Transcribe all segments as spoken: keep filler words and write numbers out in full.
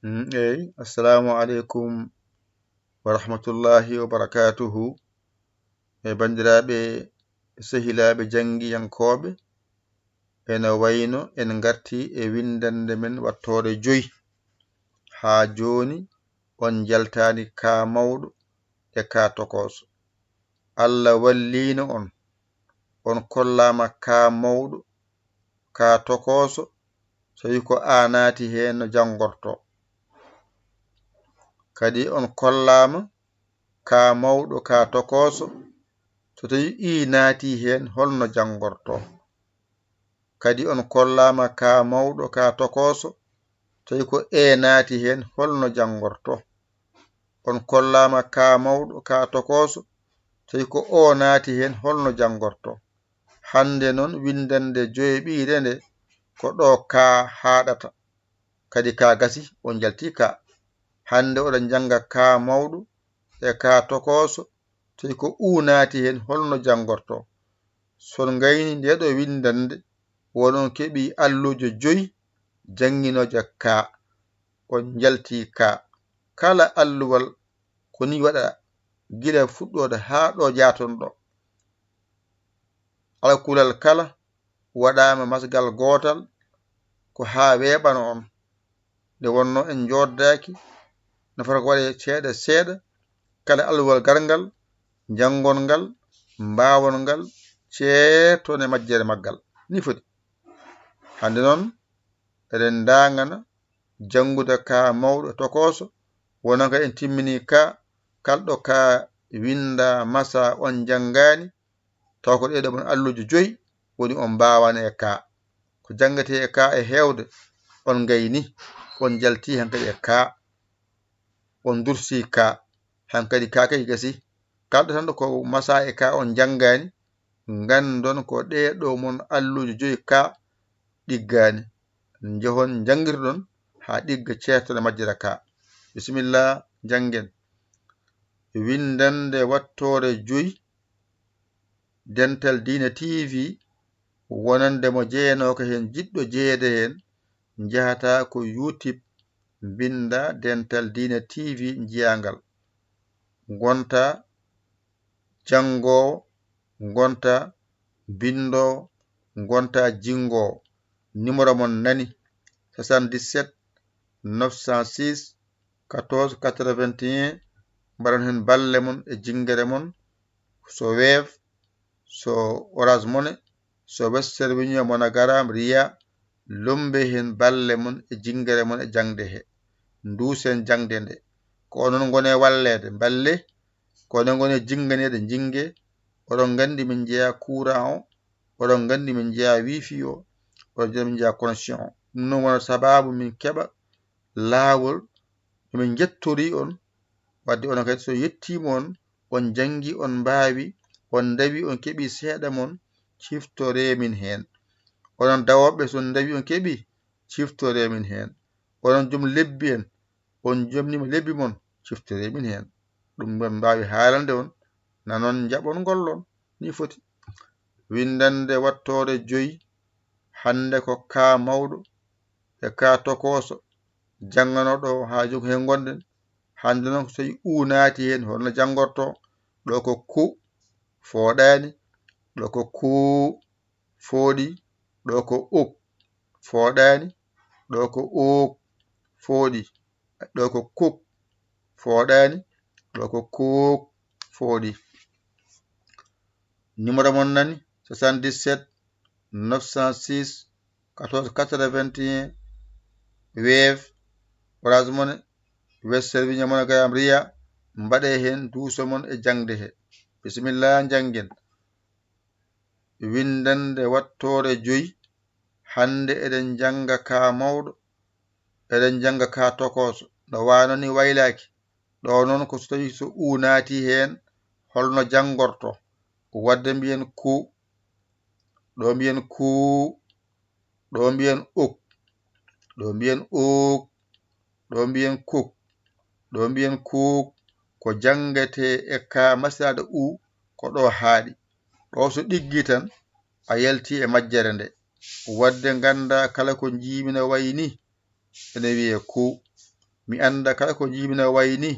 Mm, eyi, assalamu aleykum wa rahmatullahi wa barakatuhu. E banndiraaɓe, sehilaaɓe janngiyankooɓe, ene wayno en ngarti e winndannde men wattoore joyi. Haa jooni, on njaltaani kaa mawɗo e kaa tokooso. Allah walliino on, on kollaama kaa mawɗo, kaa tokooso, so tawi ko a naati heen no janngortoo. Kadi on kollaama kaa mawɗo, kaa tokooso, so tawi i naati heen hol no janngortoo. Kadi on kollaama kaa mawɗo, kaa tokooso, tawi ko e naati heen hol no janngortoo. On kollaama kaa mawɗo, kaa tokooso, tawi ko o naati heen hol no janngortoo. Hannde noon winndannde joyɓiire nde ko ɗo kaa haaɗata. Kadi kaa gasi, on njalti kaa. Hannde oɗon njannga kaa mawɗo e kaa tokooso, tawi ko u naati heen hol no janngortoo. So on ngayni ndee ɗo winndannde, won on keɓi alluuje joyi jannginooje kaa. On njalti kaa. Kala alluwal ko nii waɗa gila fuɗɗoode haa ɗo jaaton ɗo. Alkulal kala waɗaama masgal gootal ko haa weeɓano on. Nde wonnoo en njooddaaki, no fota ko waɗee seeɗa seeɗa, kala alluwal garngal, njanngon ngal, mbaawon ngal, ceerton e majjere maggal. Nii foti. Hannde noon, eɗen ndaangana janngude kaa mawɗo tokooso, wona ka en timmini kaa, kalɗo kaa winnda masa on njanngaani, taw ko ɗee ɗoo mon alluuje joyi woni on mbaawaani e kaa. Ko janngetee e kaa e heewde, on ngayni, on njalti hankadi e kaa, on dursi kaa, hankadi kaa kay gasi. Kalɗo tan ɗo ko masa e kaa on njanngaani, nganndon ko ɗee ɗoo mon alluuje joyi kaa ɗiggaani. Njehon njanngirdon haa ɗigga ceerton e majjere kaa. Bisimilla, njanngen. Winndannde wattoore joyi, Dental Diine T V, wonande mo jeyanooka heen, jiɗɗo jeyeede heen, njahata ko YouTube, mbinnda Dental Diine T V, njiyaa ngal. Ngonta janngoowo, ngonta binndoowo, ngonta jinngoowo. Numéro mon nani, soixante-dix-sept neuf cent six quatorze quatre-vingt-un. Mbaɗon heen balle mon e jinngere mon, so Wave, so Orange Money, so Western Union, MoneyGram, Ria, lommbe heen balle mon e jinngere mon e jaŋde he. Nduusen jaŋde nde. Ko onon ngoni e walleede, mballe. Ko onon ngoni e jinnganeede, njinnge. Oɗon nganndi min njeyaa courant o, oɗon nganndi min njeyaa wifi o, oɗon nganndi min njeyaa connexion o. Ɗum noon wona sabaabu min keɓa laawol no min njettorii on, wadde onon kadi so yettiima on, on njanngi, on mbaawi, on ndawi, on keɓi seeɗa mon, ciftoree min heen. Onon dawooɓe, so on ndawi, on keɓi, ciftoree min heen. Onon joom lebbi en, on jomnima lebbi mon, ciftoree min heen. Ɗum ɓe mbaawi haalande on, nanon njaɓon ngollon, nii foti. Winndannde wattoore joyi, hannde ko kaa mawɗo e kaa tokooso, jannganooɗo haa jogi heen ngonɗen. Hannde noon, so tawi u naati heen, holno janngortoo? Ɗo ko ku, fooɗaani. Ɗo ko kuu, fooɗi. Ɗo ko uk, fooɗaani. Ɗo ko uuk, fooɗi. Ɗo ko kuk, fooɗaani. Ɗo ko kuuk, fooɗi. Numéro mon nani, soixante-dix-sept neuf cent six quatorze quatre-vingt-un, Wave, Orange Money, Western Union, MoneyGram, Ria. Mbaɗee heen duuso mon e jaŋde he. Bisimilla, njanngen. Winndannde wattoore joyi. Hannde eɗen njannga kaa mawɗo, eɗen njannga kaa tokooso. No waano ni waylaaki. Ɗo noon ko so tawi so u naati heen, holno janngorto? Wadde mbiyen ku, ɗo mbiyen kuu, ɗo mbiyen uk, ɗo mbiyen uuk, ɗo mbiyen kuk, ɗo mbiyen kuuk. Ko janngetee e kaa masaaɗo u, ko ɗo haaɗi. Ɗo so ɗiggi tan, a yalti e majjere nde. Wadde ngannda kala ko njiimi no wayi ni, ene wiyee kuu. Mi annda kala ko jiimi no wayi nii,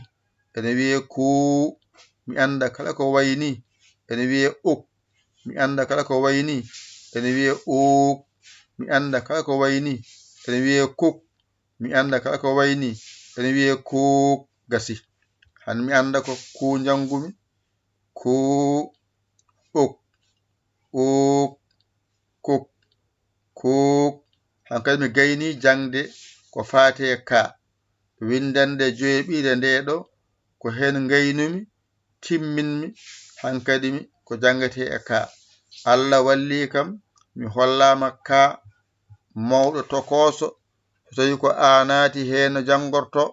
ene wiyee kuu. Mi annda kala ko wayi nii, ene wiyee uk. Mi annda kala ko wayi nii, ene wiyee uuk. Mi annda kala ko wayi nii, ene wiyee kuk. Mi annda kala ko wayi nii, ene wiyee kuuk. Gasi. Han mi annda ko kuu njanngumi. Kuu, uk, uuk, kuk, kuuk. Hankadi mi gaynii jaŋde ko faati e kaa. Winndannde joyɓiire ndee ɗoo, ko heen ngaynumi, timminmi, hankadi mi ko janngetee e kaa. Alla wallii kam, mi hollaama kaa mawɗo tokooso, so tawii ko a naati heen no janngortoo.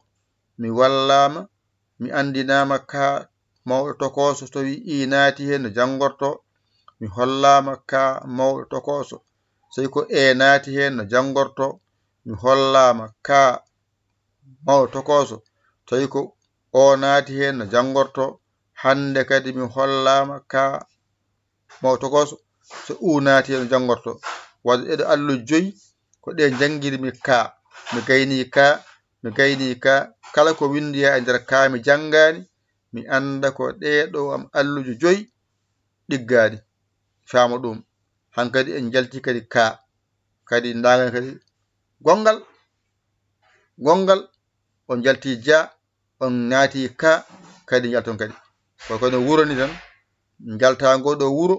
Mi wallaama, mi anndinaama kaa mawɗo tokooso, so tawii i naati heen no janngortoo. Mi hollaama kaa mawɗo tokooso, so tawii ko e naati heen no janngortoo. Mi hollaama kaa mawɗo tokooso, so tawii ko o naati heen no janngortoo. Hannde kadi mi hollaama kaa mawɗo tokooso, so u naati heen no janngortoo. Wadde ɗee ɗoo alluuje joyi ko ɗe njanngirmi kaa. Mi gaynii kaa, mi gaynii kaa. Kala ko winndoyaa e nder kaa mi janngaani, mi annda ko ɗee ɗoo am alluuje joyi ɗiggaani. Faama ɗum. Hankadi en njaltii kadi kaa. Kadi ndaangal kadi gonngal, gonngal, on njaltii jaa, on naati kaa, kadi njalton kadi. Ko kono wuro ni tan, njaltaa ngoo ɗoo wuro,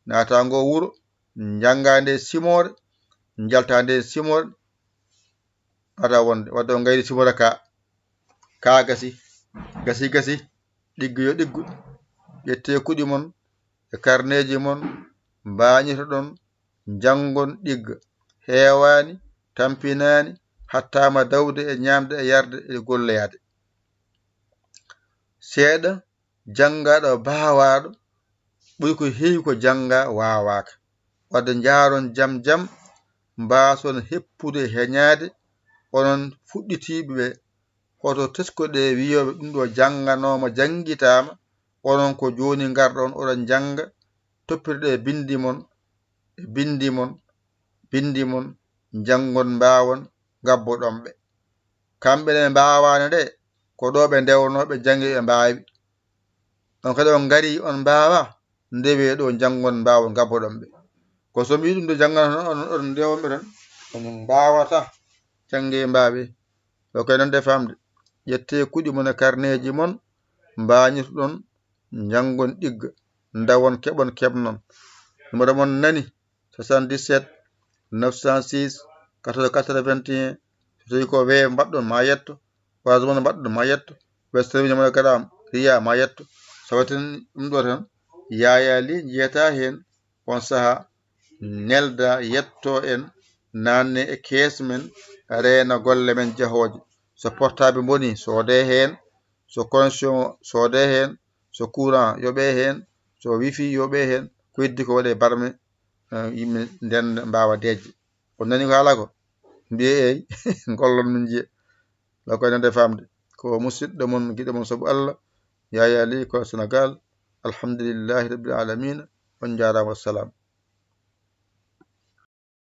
naataa ngoo wuro, njanngaa ndee simoore, njaltaa ndee simoore, wata wonde, wadde on ngayri simoore kaa. Kaa gasi, gasi, gasi, ɗiggu yo ɗiggu. Ƴettee kuɗi mon e karneeji mon, mbaañotoɗon, njanngon ɗigga. Heewaani, tampinaani, hattaama dawde e ñaamde e yarde e golloyaade. Seeɗa janngaaɗo baawaaɗo ɓuri ko heewi ko janngaa waawaaka. Wadde njaaron jam jam, mbaason heppude heñaade, onon fuɗɗitiiɓe ɓe, hoto teskoɗee wiyooɓe ɗum ɗoo jannganooma, janngitaama, onon ko jooni ngarɗon oɗon njannga, toppitoɗee binndi mon, e binndi mon, binndi mon, njanngon mbaawon, ngabboɗon ɓe. Kamɓe ne mbaawaano de, ko ɗoo ɓe ndewnoo, ɓe njanngi ɓe mbaawi. On kadi on ngarii on mbaawaa, ndewee ɗoo njanngon mbaawon ngabboɗon ɓe. Ko so mi ɗum ɗo janngana on, on, on ndewon ɓe tan, on mbaawataa, janngee mbaawee. Ɗo kay non de famde. Ƴettee kuɗi mon e karneeji mon, mbaañotoɗon, njanngon ɗigga, ndawon keɓon keɓnon. Numéro mon nani, soixante-dix-sept neuf cent six quatre-vingts quatre-vingt-un. So tawii ko wee mbaɗɗon ma yetto, Orange Money mbaɗɗon ma yetto, Western Union, MoneyGram, Ria ma yetto. So waɗi ɗum ɗoo tan, Yaya Ly njiyataa heen. On sahaa, nelda, yetto en, naanne e kees men, reena golle men jahooje. So portable mbonii, soodee heen, so connexion soodee heen, so courant yoɓee heen, so wifi yoɓee heen, ko heddi ko waɗee barme, eh, yimɓe ndenda mbaawa deeƴde. On nanii ko haalaa ko? Mbiyee eey, ngollon min njiya. Ɗo koye nande famde. Ko musidɗo mon, giɗo mon sabu Allah, Yaya Ly ko Senegal. Alhamdulillahi Rabbil Alamina. On njaaraama, wassalam.